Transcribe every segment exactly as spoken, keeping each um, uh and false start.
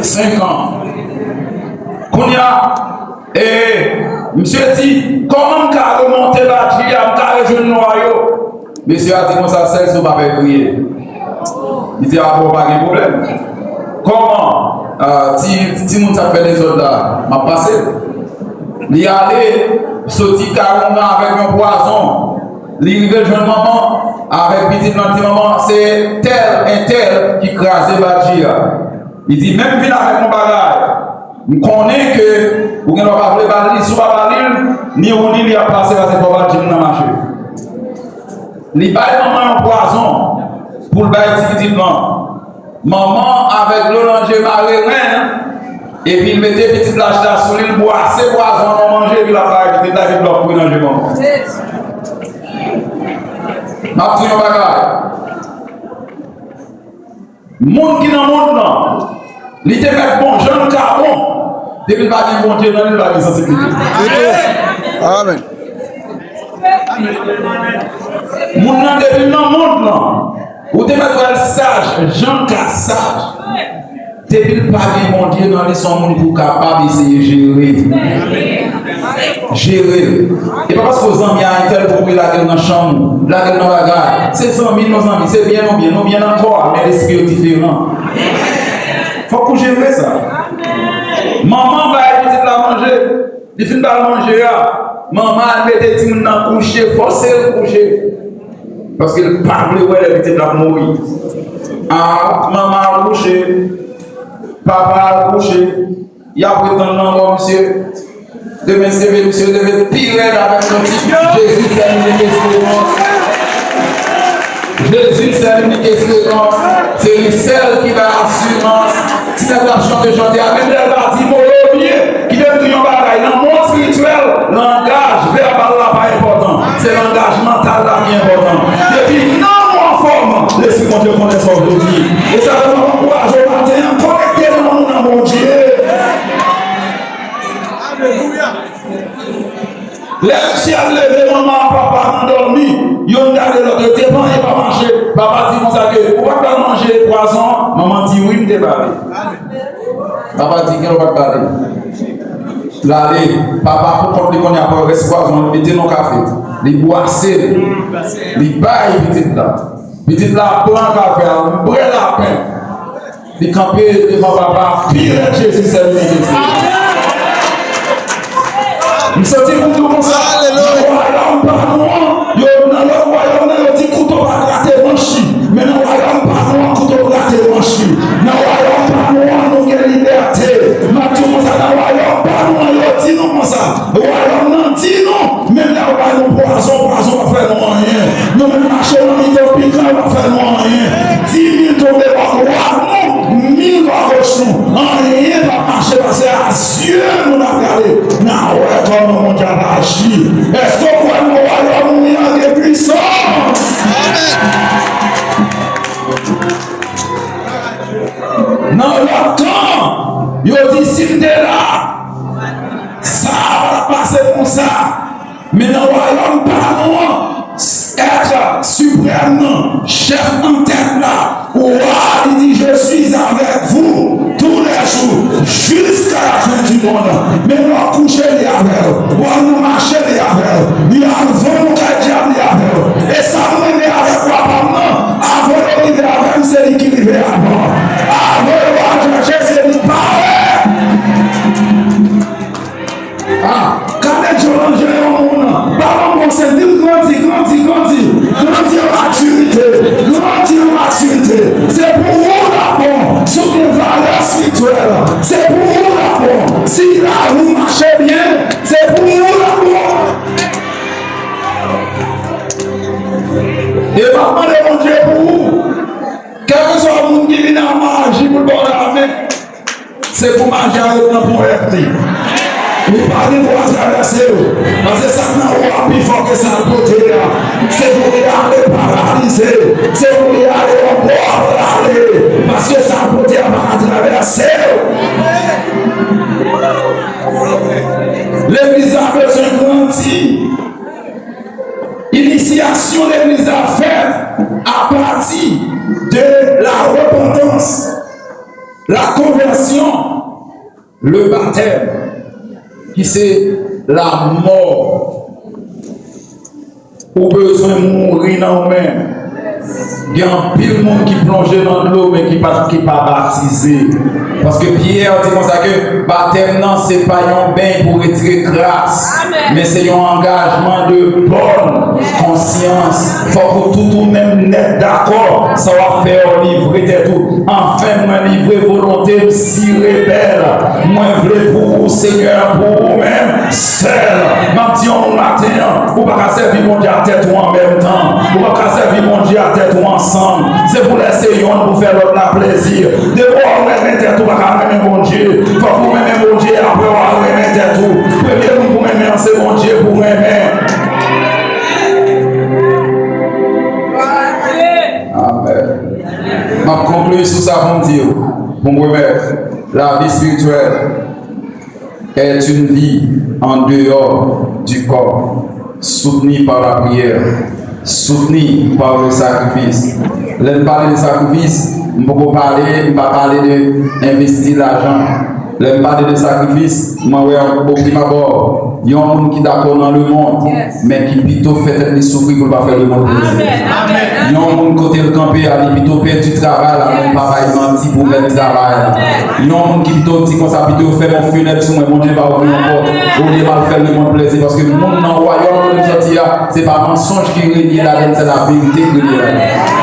Senk an. Kounye a, e, misye di, kòman m ka remonte Badji a, m ka rejwenn lwa yo? Mesye a di konsa, sèl si w pa pè kriye. Li di, a bon, pa gen pwoblèm. Kòman? Ah, ti, timoun sa k fè dezòd la, m ap pase l. Li ale, soti kay manman avèk yon pwazon. Li rive jwenn manman avèk pitit lan, di, manman, se tèl entèl ki kraze Badji a. Li di, men m vin avèk yon bagay. M konnen ke ou gen dwa pa vle ba l li, si w pa ba li l, ni ou ni li ap pase, pase fò Badji m nan mache. Li bay manman yon pwazon pou l bay ti pitit lan. Manman avèk dlo nan je mare ren, epi l mete pitit la chita sou li, l bwase pwazon an nan manje, epi l ap bay pitit la, epi l ap kouri nan je manman. M ap di yon bagay. Moun ki nan mond lan, li te mèt bon jan l ka bon. Depi l pa gen Bondye nan li, li pa gen sansiblite. Ditou. Amèn. Moun nan, depi l nan mond lan, ou te mèt wè l saj jan l ka saj. Depi l pa gen Bondye nan li, se yon moun pou w kapab eseye jere. Jere l. E pa paske w zanmi a entèl pou w lage l nan chanm ou, lage l nan bagay. Se zanmi nou zanmi, se byen nou byen, nou byen nan kò a, men lespri yo diferan. Fòk ou jere sa. Manman bay pitit la manje, li fin ba l manje a, manman al mete timoun nan kouche, fòse l kouche. Paske l pa vle wè lè pitit la ap mouri. A, manman al kouche, papa al kouche, y ap ret tann lanmò misye. Demen se leve, misye leve pi rèd avèk yon ti Jésus c'est l'unique espérance. Jésus c'est l'unique espérance. Se li sèl ki bay asirans. Ti nèg la chante chante a, menm lè l pa di mo yo byen, kite m di yon bagay, nan mond espirityèl, langaj vèbal la pa enpòtan. Se langaj mantal la ki enpòtan. Depi nanm ou anfòm, lespri Bondye konnen sa w vle di. E sa fè m ap ankouraje w maten an, konekte nanm ou nan Bondye. Alelouya. Lè syèl leve, manman ak papa nan dòmi, youn gade lòt, yo di, epa anyen pa mache. Papa di konsa ke, ou pa t ba l manje pwazon an? Manman di, wi, m te ba li. Papa di, gen lè w pa t ba li. L ale, papa pou kont li kounye a pran rès pwazon an, li mete nan kafe. Li bwase l. Li bay pitit la. Pitit la pran kafe a, bwè lapen. Li kanpe devan papa, pi rèd Jezi sèl li genyen. M santi pou di w konsa, nan wayòm pa nou an, yo nan lòt wayòm nan, yo di kouto pa grate manch li. Men nan wayòm pa nou an, kouto grate manch li. Nan wayòm pa nou an, nou gen libète. M ap di w konsa, nan wayòm pa nou an, yo di nou konsa. Wayòm nan di nou, menm lè yo bay nou pwazon, pwazon pa fè nou anyen. Nou menm mache nan mitan pikan, yo pa fè nou anyen. Di mil tonbe bò dwat nou, mil bò goch nou, anyen pa mache paske a zye nou n ap gade, n a wè kòman Bondye ap aji. Èske w kwè nan wayòm ou an gen pwisans? Nan lòt kan, yo di, si m te la, sa a pa t ap pase konsa. Men nan wayòm pa nou an, èt siprèm nan, chèf an tèt la, wa a, li di, je suis avec vous tous les jours, jusqu'à la fin du monde. Men lè w kouche, li avè w. Wè w nan mache, li avè w. Li anvan w kay dyab, li avè w. E sa m renmen avèk papa m nan, avan yo rive avè m, se li ki rive avan. Avan yo al chèche, se li k pare. Ah, gade jan w jere yon moun. Papa m konsèy, di l grandi, grandi, grandi. Grandi an matirite. Grandi an matirite. Se pou ou l ap bon. Si w gen valè espirityèl, se pou ou l ap bon. Si lavi w mache byen, se pou ou l ap bon. E m ap mande Bondye pou ou. Kèlkeswa moun ki vin a maji pou l ba w lamen, se pou maji a ret nan ponyèt li. Li pa gen dwa travèse w. Paske sa k nan ou a pi fò ke sa l pote a. Se pou li ale paralize. Se pou li ale yon bò pou l ale. Paske sa l pote a pa ka travèse w. Legliz la bezwen grandi. Inisyasyon legliz la fèt apati de la repantans. La conversion, le baptême, ki se lanmò. Ou bezwen mouri nan ou menm. Gen anpil moun ki plonje nan dlo, men ki pa, ki pa batize. Paske Pyè di konsa ke batèm nan, se pa yon beny pou retire kras, men se yon angajman de bòn konsyans. Fòk ou tout ou menm nèt dakò, sa w ap fè yo livre tèt ou. Anfen, mwen livre volonte m si rebèl. Mwen vle pou ou, Senyè, pou ou menm sèl. M ap di yon moun maten an, ou pa ka sèvi Bondye ak tèt ou an menm tan. Ou pa ka sèvi Bondye ak tèt ou ansanm. Se pou lè se yonn pou fè lòt la plezi. Depi w renmen tèt ou, pa ka renmen Bondye. Fòk ou renmen Bondye, apre w a renmen tèt ou. Premye moun pou renmen an, se Bondye pou renmen. Amèn. M ap konkli sou sa pou m di w, pou m remèt. La vie spirituelle est une vie en dehors du corps, soutenue par la prière, soutenue par le sacrifice. Lè m pale de sakrifis, m poko pale, m pa pale de envesti lajan. Lè m pale de sakrifis, mwen wè yon oprim abò, yon moun ki dakò nan lemonn, men ki pito fè tèt li soufri pou l pa fè lemonn plezi. Yon moun kote l kanpe a, li pito pèdi travay la, men l pa bay manti pou pèdi travay la. Yon moun ki pito di konsa, pito yo fèmen yon fenèt sou mwen, Bondye pa ouvri yon pòt. Olye m al fè lemonn plezi, paske moun nan wayòm kote m sòti a, se pa mansonj ki renye ladann, se laverite ki renye ladann.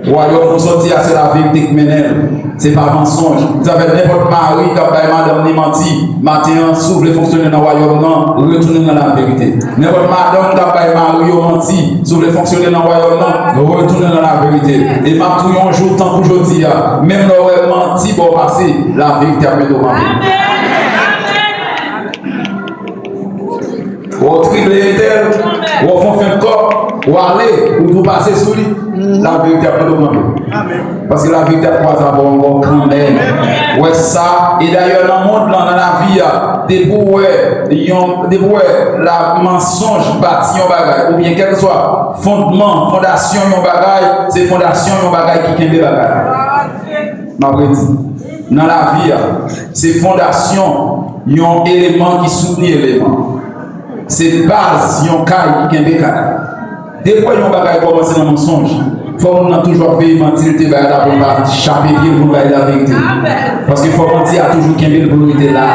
Wayòm nou sòti a, se laverite k mennen l. Se pa mansonj. Sa fè nenpòt mari k ap bay madanm li manti, maten an, si w vle fonksyone nan wayòm nan, retounen nan laverite. Nenpòt madanm k ap bay mari yo manti, si w vle fonksyone nan wayòm nan, retounen nan laverite. E m ap di w yon jou tankou jodi a, menm lè w wè manti ba w pase, laverite ap mete w kanpe. Wè w trible entèl, wè w fè yon fenn kòb, w ale, ou tou pase sou li, laverite ap mete w kanpe. Paske laverite ap kwaze avè w ankò kanmenm. Wè sa, e dayè nan mond lan, nan lavi a, depi w wè yon, depi w wè la mansonj bati yon bagay, oubyen kèlkeswa fondman, fondasyon yon bagay, se fondasyon yon bagay ki kenbe bagay la. M ap redi, nan lavi a, se fondasyon yon eleman ki soutni eleman. Se baz yon kay ki kenbe kay. Depi w wè yon bagay kòmanse nan mansonj, fò moun nan toujou ap veye manti l te bay la pou l pa chape pye l pou l bay laverite. Paske fò manti a toujou kenbe l pou l rete la.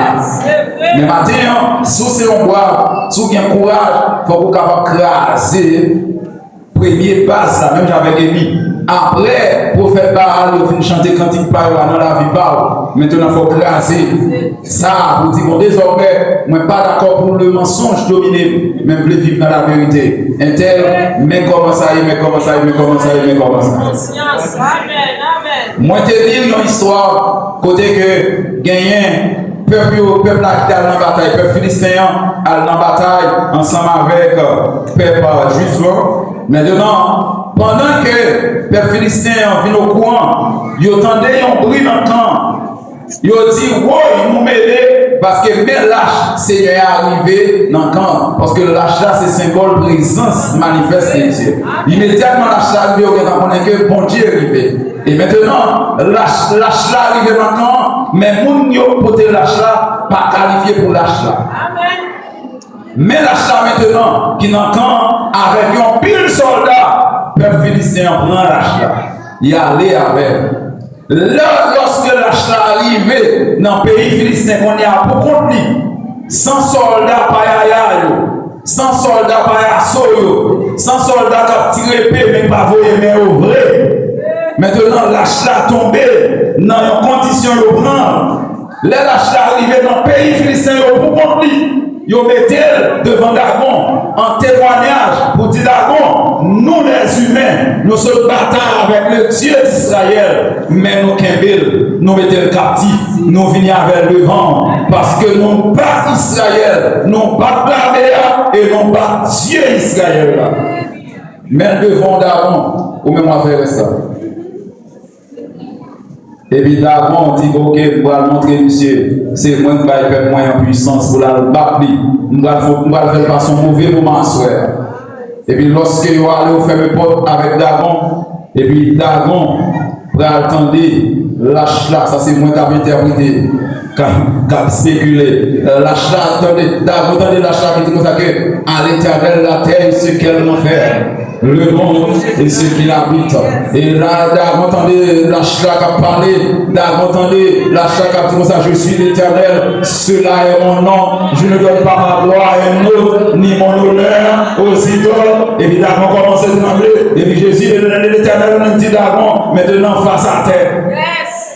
Men maten an, si w se yon bwav, si w gen kouraj, fòk ou kapab kraze premye baz la, menm jan avèk Eli. Apre, pwofèt Baal yo fin chante kantik pa yo a nan lavi pa w, mentnan fò w kraze sa a pou w di, bon, dezòmè, mwen pa dakò pou le mansonj domine m, men m vle viv nan laverite. Entèl, men kòman sa ye, men kòman sa ye, men kòman sa ye, men kòman sa ye. Mwen te li yon istwa kote ke genyen pèp yo, pèp la ki te al nan batay, pèp filisten an al nan batay ansanm avèk, euh, pèp, euh, jwif yo. Mentnan, pandan ke pèp filisten an vin okouran, yo tande yon bri nan kan an. Yo di, woy, nou mele, paske men lach Senyè a rive nan kan an. Paske lach la se senbòl prezans manifès de Dye. Imedyatman lach la rive, yo gentan konnen ke Bondye rive. E mentnan, lach, lach la rive nan kan an, men moun yo pote lach la pa kalifye pou lach la. Men lach la mentnan ki nan kan an avèk yon pil sòlda, pèp filisten an pran lach la, y ale avè l. Lè, lòske lach la rive nan peyi filisten kounye a pou kont li, san sòlda payaya yo, san sòlda payaso yo, san sòlda k ap tire epe men k pa voye men yo vre. Mentnan, lach la tonbe nan yon kondisyon yo pran l. Lè lach la rive nan peyi filisten yo pou kont li, yo mete l devan Dagon an temwayaj pou di Dagon, nou lèzimen, nou sot batay avèk le Dye d'Izrayèl, men nou kenbe l, nou mete l kaptif, nou vini avè l devan w, paske nou bat Izrayèl, nou bat lame a, e nou bat Dye Izrayèl la. Men l devan w Dagon, ou menm w a fè rès la. Epi Dagon di, oke, m pral montre misye, se mwen k bay pèp mwen an pwisans pou l al bat li. M pral fè, m pral fè l pase yon move moman aswè a. Epi lòske yo ale, yo fèmen pòt avèk Dagon. Epi Dagon pral tande lach la, sa se mwen k ap entèprete, k ap, k ap espekile. Lach la, tande, Dagon tande lach la ki di konsa ke, à l'Éternel la terre et ce qu'elle renferme, le monde et ceux qui l'habitent. E la, Dagon tande lach la k ap pale, Dagon tande lach la k ap di konsa, je suis l'Éternel, cela est mon nom, je ne donne pas ma gloire à un autre, ni mon honneur aux idoles. Epi Dagon kòmanse tranble. Epi Jezi, Letènèl, di Dagon, mentnan fas atè.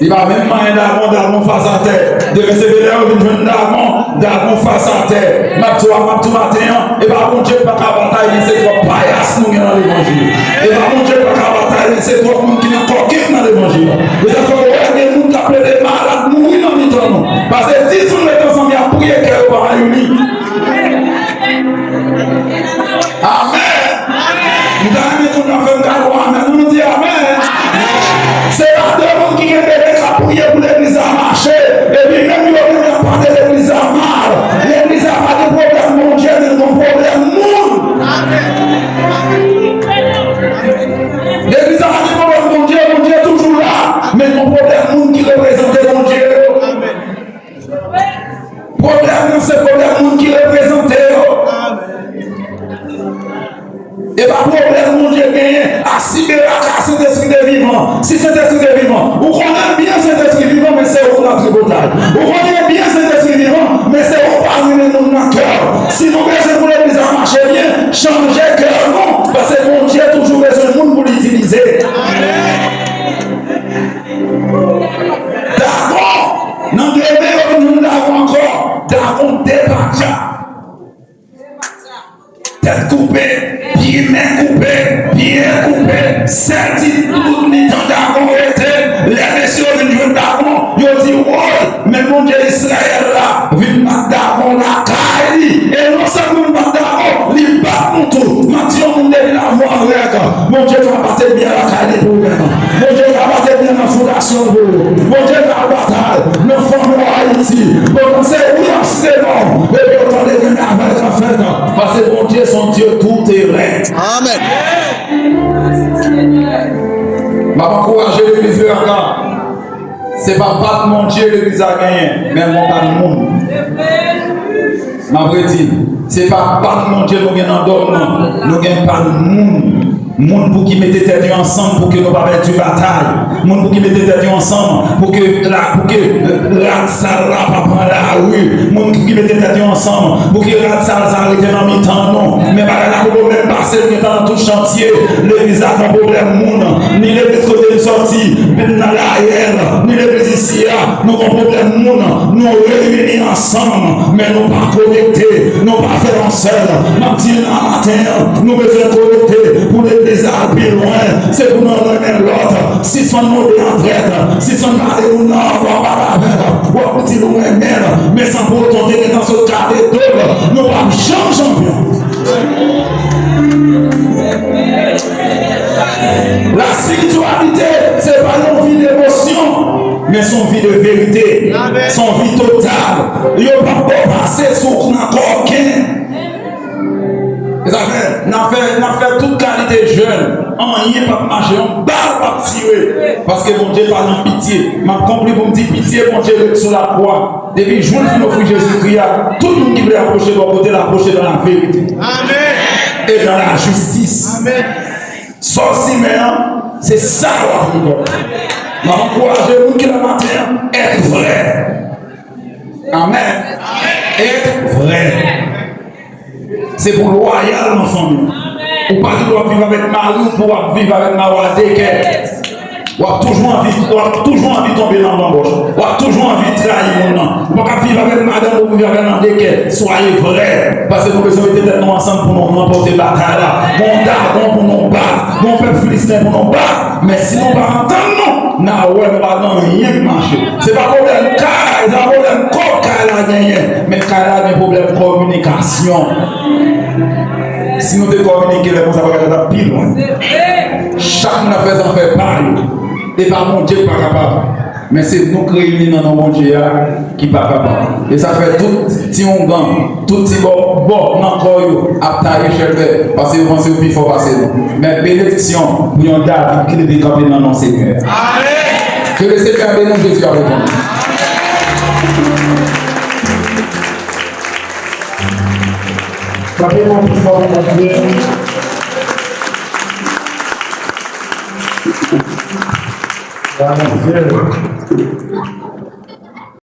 Li pa menm manyen Dagon, Dagon fas atè. Demen se lè yo vin jwenn Dagon, Dagon fas atè. M ap di w, m ap di w maten an, e pa Bondye k pa ka batay, men se twòp payas nou gen nan levanjil. E pa Bondye k pa ka batay, men se twòp moun ki nan kòkèt nan levanjil. E sa fè w wè gen moun k ap plede malad mouri nan mitan nou. Paske dis moun ret ansanm, y ap priye, kè yo pa mayounin. Amèn. M ta renmen konn nan fè m gade w amèn. Nou di amèn. Se pa de moun ki gen bebe k ap priye pou legliz la mache. Epi menm yo menm y ap pale legliz la mal. Legliz la pa gen pwoblèm Bondye, men l gen pwoblèm moun. Legliz la pa gen pwoblèm Bondye, Bondye toujou la. Men l gen pwoblèm moun ki reprezante Bondye yo. Pwoblèm nan se pwoblèm moun ki reprezante yo. E pa pwoblèm Bondye genyen. A si beraka Sentespri te vivan, si Sentespri te vivan, ou konnen byen Sentespri vivan, men se ou k nan tripotay. Ou konnen byen Sentespri vivan, men se ou k pa renmen moun nan kè w. Si nou bezwen pou legliz la mache byen, chanje kè nou, paske Bondye toujou bezwen moun pou l itilize. Dagon, nan demen yo vin jwenn Dagon ankò. Dagon depatcha. Tèt koupe, pye, men koupe, pye koupe. Sèl ti bout mitan Dagon rete. Lè mesye yo vin jwenn Dagon, yo di, woy, men Bondye Izrayèl la vin bat Dagon lakay li. E non sèlman l bat Dagon, li bat nou tou. M ap di yon moun depi lavwa rèk, Bondye ka bate byen lakay li pou ou menm. Bondye ka bate byen nan fondasyon pou ou. Bondye ka batay nan fanmi w Ayiti. Pandan se wi ap site non, epi yo tande men avèk an fèt. Paske Bondye se yon Dye tou teren. Amèn. M ap ankouraje legliz Beraka. Se pa bat Bondye legliz la genyen, men yon bann moun. M ap redi, se pa bann Bondye nou gen nan dòm nan, nou gen bann moun. Moun pou ki mete tèt yo ansanm pou ke nou pa pèdi batay. Moun pou ki mete tèt yo ansanm pou ke la, pou ke rad sal la pa pran lari. Moun pou ki mete tèt yo ansanm pou ke rad sal sa rete nan mitan nou. Men bagay la poko menm pase, nou gentan nan tout chantye. Legliz la gen pwoblèm moun. Ni legliz kote m sòti, menm nan Layèl, ni legliz isi a, nou gen pwoblèm moun. Nou reyini ansanm, men nou pa konekte, nou pa fè yon sèl. M ap di n nan maten an, nou bezwen konekte pou legliz la al pi lwen. Se pou nou renmen lòt. Sispann mode an trèt. Sispann pale moun nan, w ap pale avè l, w ap di l ou renmen l, men san pou otan w te gentan sot gade do l. Nou p ap janm chanpyon. Laspirityalite, se pa yon vi devosyon, men se yon vi de verite. Se yon vi total. Yo p ap ba w pase si w nan kòken. E sa fè, n ap fè, n ap fè tout kalite jèn, anyen p ap mache, yon bal p ap tire, paske Bondye pa nan pitye. M ap konkli pou m di pitye Bondye ret sou lakwa. Depi jou l fin ofri Jezikri a, tout moun ki vle apwoche bò kote l, apwoche dans la vérité. Amèn. Et dans la justice. Amèn. Sa w simen an, se sa w ap rekòlte. M ap ankouraje moun ki la maten an, être vrai. Amèn. Être vrai. Se pou lwayal nan fanmi w. Ou pa gen dwa viv avèk mari w pou w ap viv avèk mari w a de kè. W ap toujou anvi, w ap toujou anvi tonbe nan banbòch. W ap toujou anvi trayi moun nan. Ou pa ka viv avèk madanm ou viv avè l nan de kè. Soyez vrai. Paske nou bezwen mete tèt nou ansanm pou nou ranpòte batay la. Gon dagon pou nou bat. Gon pèp filisten pou nou bat. Men si nou pa antann nou, n a wè nou pa gen anyen k mache. Se pa pwoblèm kay, se pa pwoblèm kòb kay la genyen. Men kay la gen pwoblèm kominikasyon. Si nou te kominike lè konsa, bagay la t ap pi lwen. Chak moun ap fè zafè pa yo. E pa Bondye k pa kapab. Men se nou k reyini nan non Bondye a ki pa kapab. E sa fè tout ti oungan, tout ti bòbò nan kò yo ap taye chèlbè, paske yo panse yo pi fò pase nou. Men benediksyon pou yon David ki leve kanpe nan non Senyè a. Amèn! Que le Seigneur bénisse, Jésus a répondu. Kanpe non pi fò pou Bondye. Glwa a Bondye.